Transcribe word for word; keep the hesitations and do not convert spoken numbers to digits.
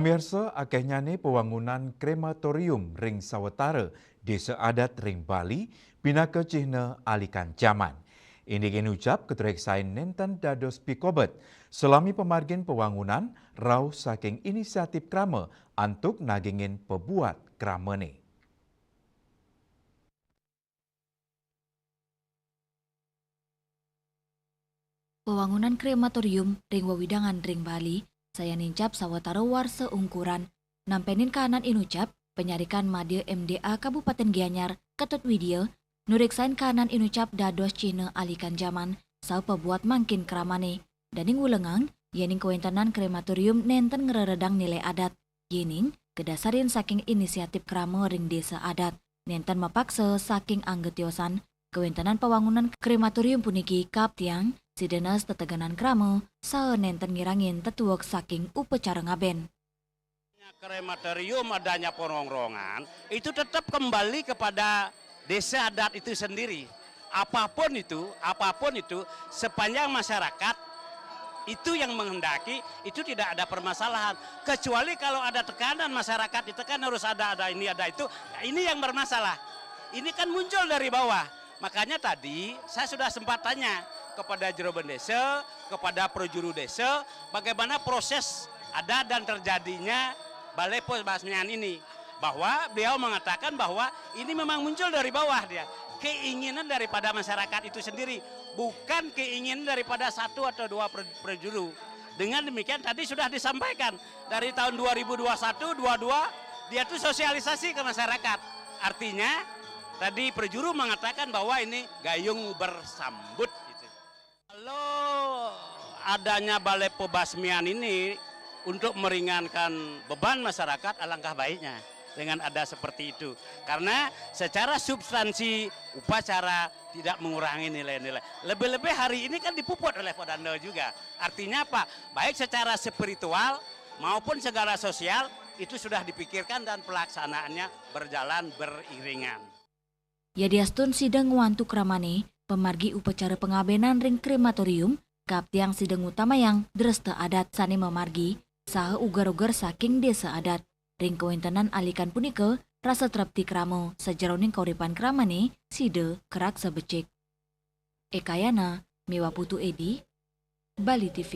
Pamirsa, akéhnyané pewangunan krematorium ring sawetara désa adat ring Bali pinaka cihna alikan jaman. Indik inucap katureksain nénten dados pikobet, salami pamargin pewangunan rauh saking inisiatif krama antuk nagingin pebuat kramané. Pewangunan krematorium ring wewidangan ring Bali sayan nincap sawatara warsa ungkuran. Nampenin kahanan inucap, panyarikan Madya M D A Kabupaten Gianyar, Ketut Widya, nureksain kahanan inucap dados cihna alikan jaman saha pebuat mangkin kramané. Dané ngulengang, yéning kawéntenan krematorium nénten ngreredang nilai adat, yéning kadasarin saking inisiatif krama ring désa adat, nénten mapaksa saking angga tiosan. Kawéntenan pawangunan krematorium puniki kaaptiang sida naas tetegenan krama saha nénten ngirangin tetuek saking upacara ngabén. Krematorium, adanya perongrongan, itu tetap kembali kepada desa adat itu sendiri. Apapun itu, apapun itu, sepanjang masyarakat itu yang menghendaki, itu tidak ada permasalahan. Kecuali kalau ada tekanan masyarakat, ditekan harus ada, ada ini, ada itu, ini yang bermasalah. Ini kan muncul dari bawah. Makanya tadi saya sudah sempat tanya kepada jero bendesa, kepada prajuru desa, bagaimana proses ada dan terjadinya balai pos basmian ini. Bahwa beliau mengatakan bahwa ini memang muncul dari bawah dia. Keinginan daripada masyarakat itu sendiri, bukan keinginan daripada satu atau dua per- prajuru. Dengan demikian tadi sudah disampaikan dari tahun dua ribu dua puluh satu, dua dua, dia tuh sosialisasi ke masyarakat. Artinya tadi prajuru mengatakan bahwa ini gayung bersambut gitu. Kalau adanya balai pebasmian ini untuk meringankan beban masyarakat, alangkah baiknya dengan ada seperti itu. Karena secara substansi upacara tidak mengurangi nilai-nilai. Lebih-lebih hari ini kan dipuput oleh Pak Danda juga. Artinya apa? Baik secara spiritual maupun secara sosial itu sudah dipikirkan dan pelaksanaannya berjalan beriringan. Yadiastun sida ngwantu kramané, pamargi upacara pangabénan ring krematorium, kaaptiang sida ngutamayang dresta adat sané mamargi, saha uger-uger saking désa adat. Ring kawéntenan alikan punika, rasa trepti krama sajeroning kauripan kramané sida karaksa becik. Ekayana miwah Putu Edi, Bali T V.